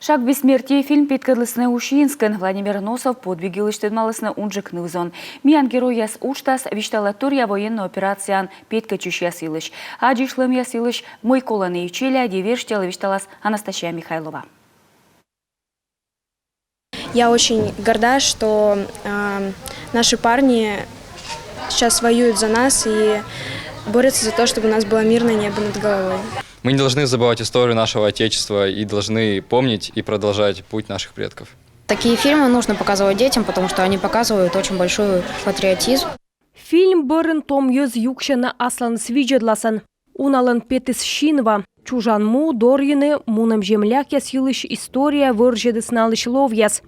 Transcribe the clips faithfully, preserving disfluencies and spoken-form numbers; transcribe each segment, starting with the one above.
«Шаг к бессмертию» фильм петкӧдлісны Усинскын. Владимир Носов подвиг йылысь тӧдмалісны унджык ныв-зон. Миян геройяс уджтас висьталӧ торъя военнӧй операцияын петкӧдчысьяс йылысь. Аддзысьлӧмъяс йылысь, мый колӧны и челядьлы, и верстьӧлы, висьталас Анастасия Михайлова. Я очень горда, что э, наши парни сейчас воюют за нас и борются за то, чтобы у нас было мирное небо над головой. Мы не должны забывать историю нашего Отечества и должны помнить и продолжать путь наших предков. Такие фильмы нужно показывать детям, потому что они показывают очень большой патриотизм. Фильм бӧрын том йӧз юксьӧны асланыс видзӧдласӧн. Уналӧн петіс синва. Чужан му дорйыны мунӧм землякъяс йылысь история вӧрзьӧдіс налысь ловъяс.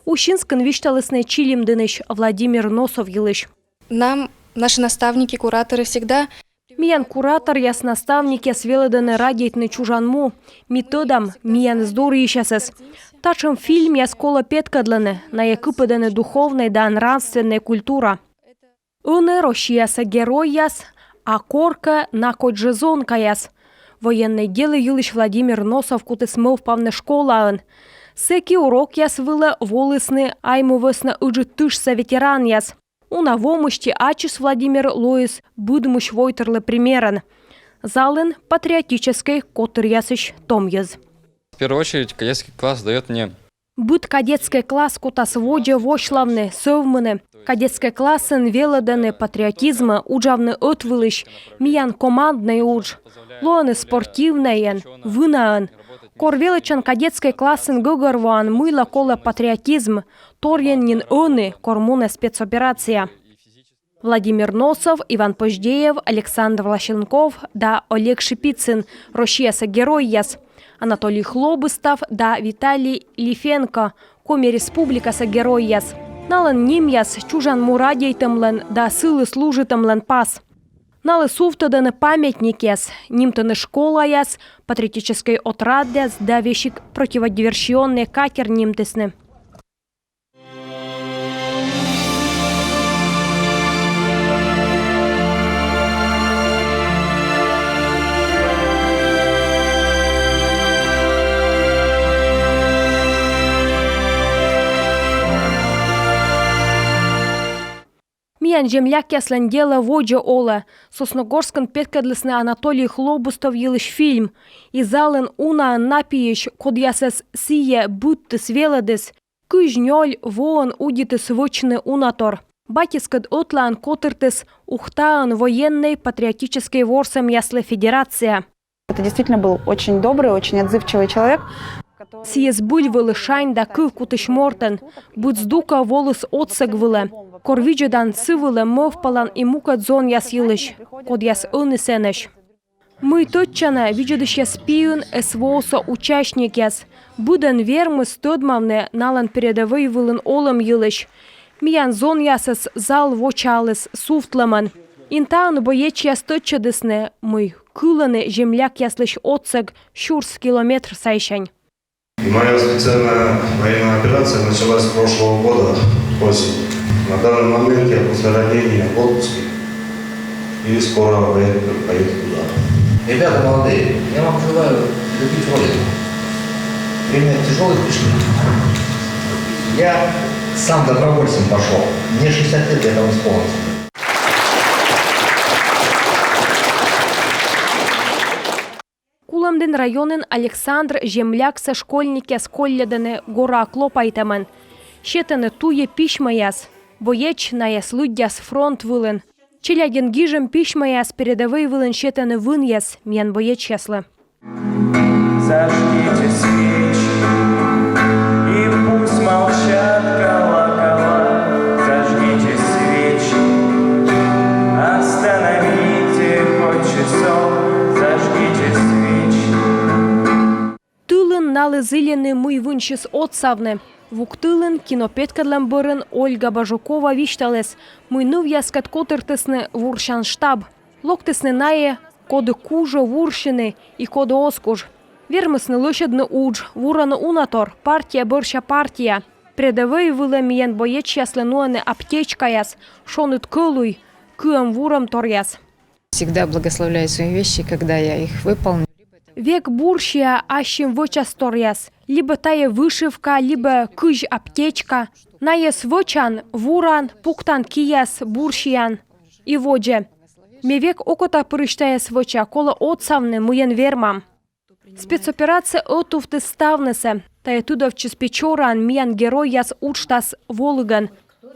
Усинскын висьталісны Чилимдінысь Владимир Носов йылысь. Нам наши наставники, кураторы всегда... Миян кураторъяс, наставникъяс велӧдӧны радейтны чужан му. Ми тӧдам миянӧс дорйысьясӧс. Татшӧм фильмъяс колӧ петкӧдлыны, найӧ кыпӧдӧны духовнӧй да нравственнӧй культура. Ӧні Россияса геройяс, а коркӧ на кодь жӧ зонкаяс. Военнӧй делӧ йылысь Владимир Носов кутіс мӧвпавны школаын. Сэки урокъяс вылӧ волісны Айму вӧсна Ыджыд тышса ветеранъяс. Уна во мысти ачыс Владимир лоис быдмысь войтырлы примерӧн. Залын патриотическӧй котыръясысь том йӧз. В первую очередь, кадетский класс дает мне... Быд кадетскӧй класс кутас водзӧ восьлавны, сӧвмыны. Кадетскӧй классын велӧдӧны патриотизмӧ, уджавны ӧтвылысь, миян команднӧй удж. Лоӧны спортивнӧйӧн, вынаӧн. Кор велӧдчан кадетскӧй классын, гӧгӧрвоан, мыйла колӧ патриотизм, торйӧн нин ӧні, кор мунӧ спецоперация. Владимир Носов, Иван Поздеев, Александр Власенков да Олег Шипицын — Россияса геройяс. Анатолий Хлобыстов да Виталий Лифенко — Коми Республикаса геройяс. Налӧн нимъяс — чужан му радейтӧмлӧн да сылы служитӧмлӧн пас. Налы сувтӧдӧны памятникъяс, нимтӧны школаяс, патриотическӧй отрядъяс да весиг противодиверсионнӧй катер нимтісны. Миян землякъяслӧн делӧ водзӧ олӧ. Сосногорскын петкӧдлісны Анатолий Хлобыстов йылысь фильм. И залын унаӧн на пиысь, кодъясӧс сійӧ быдтіс, велӧдіс. Кызь нёль воӧн удитіс вӧчны унатор. Батьыскӧд ӧтлаын котыртіс Ухтаын военнӧй-патриотическӧй ворсӧмъяслы федерация. Это действительно был очень добрый, очень отзывчивый человек. Сійӧ збыль вӧлі шань да кывкутысь мортӧн. Быд здукӧ воліс отсӧг вылӧ. Кор видзӧдан сы вылӧ, мӧвпалан и мукӧд зонъяс йылысь, кодъяс ӧні сэнӧсь. Мый тӧдчана, видзӧдысьяс пиын СВО-са участникъяс. Быдӧн вермис тӧдмавны налӧн передӧвӧй вылын олӧм йылысь. Миян зонъясӧс зал вочааліс сувтлӧмӧн. Интаын боечьяс тӧдчӧдісны, мый кылӧны землякъяслысь отсӧг сюрс километр сайсянь. И моя специальная военная операция началась с прошлого года осенью. На данный момент я после ранения в отпуске и скоро поеду, поеду туда. Ребята молодые, я вам желаю любить Родину. Время тяжелое пришло. Я сам добровольцем пошел. Мне шестьдесят лет, я там исполнился. Кулӧмдін районын Александр земляксӧ школьникъяс колльӧдӧны гора клопайтӧмӧн. Сетӧны туйӧ письмӧяс. Боеч найӧс лыддяс фронт вылын. Челядьӧн гижӧм письмӧяс передӧвӧй вылын сетӧны вынъяс миян боечьяслы. Тылын налы зільӧны, мый вынсьыс отсавны. Вуктылын кинопеткӧдлӧм бӧрын Ольга Бажукова висьталіс, мый нывъяскӧд котыртісны вурсян штаб. Локтісны найӧ, коді кужӧ вурсьыны и коді оз куж. Вермисны лӧсьӧдны удж, вурӧны унатор, партия бӧрся партия. Передӧвӧй вылӧ миян боечьяслы нуӧны аптечкаяс, шоныд кӧлуй, кыӧм-вурӧмторъяс. Всегда благословляю свои вещи, когда я их выполню. Век бур сиа ассьым вӧчасторъяс. либӧ тайӧ вышивка, либӧ кызь аптечка. Найӧс вӧчан, вуран, пуктан кияс, бурсиян и водзӧ. Ме век окотапырысь тайӧс вӧча, колӧ отсавны, мыйӧн вермам. Спецоперация ӧтувтіс ставнысӧ. Тайӧ тыдовтчис Печораын миян геройяс уджтас волігӧн.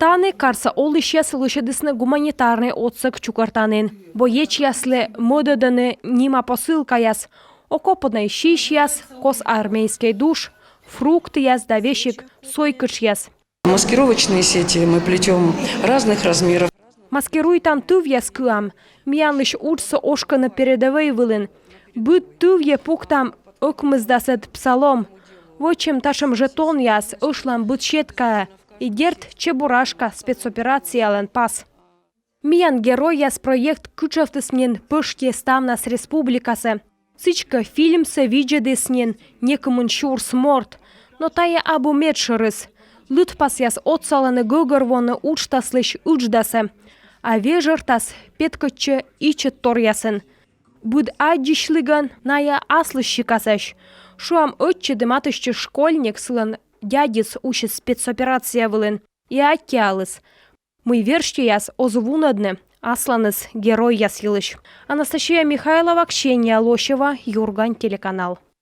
Тані карса олысьяс лӧсьӧдісны гуманитарнӧй отсӧг чукӧртанін. Боечьяслы мӧдӧдӧны нима посылкаяс: окопнӧй сисьяс, кос армейскӧй душ, фруктъяс да весиг сойкышъяс. Маскировочные сети мы плетем разных размеров. Маскируйтан тывъяс кыам. Миянлысь уджсӧ ошкӧны передӧвӧй вылын. Быд тывйӧ пуктам ӧкмысдасӧд псалом. Вӧчим татшӧм жетонъяс, ӧшлам быд сеткаӧ. И дерт, Чебурашка — спецоперациялӧн пас. Миян геройяс проект кытшовтіс нин пӧшти ставнас республикасӧ. Сідзкӧ, фильмсӧ видзӧдіс нин некымын сюрс морт. Но тайӧ абу медшӧрыс. Лыдпасъяс отсалӧны гӧгӧрвоны уджтаслысь ыдждасӧ. А вежӧртас петкӧдчӧ ичӧтторъясӧн. Быд аддзысьлігӧн найӧ аслыссикасӧсь. Шуам, ӧтчыд матыстчис школьник, сылӧн дядьыс усис спецоперация вылын и аттьӧаліс. Мый верстьӧяс оз вунӧдны асланыс геройяс йылысь. Анастасия Михайлова, Ксения Лосева, «Юрган» телеканал.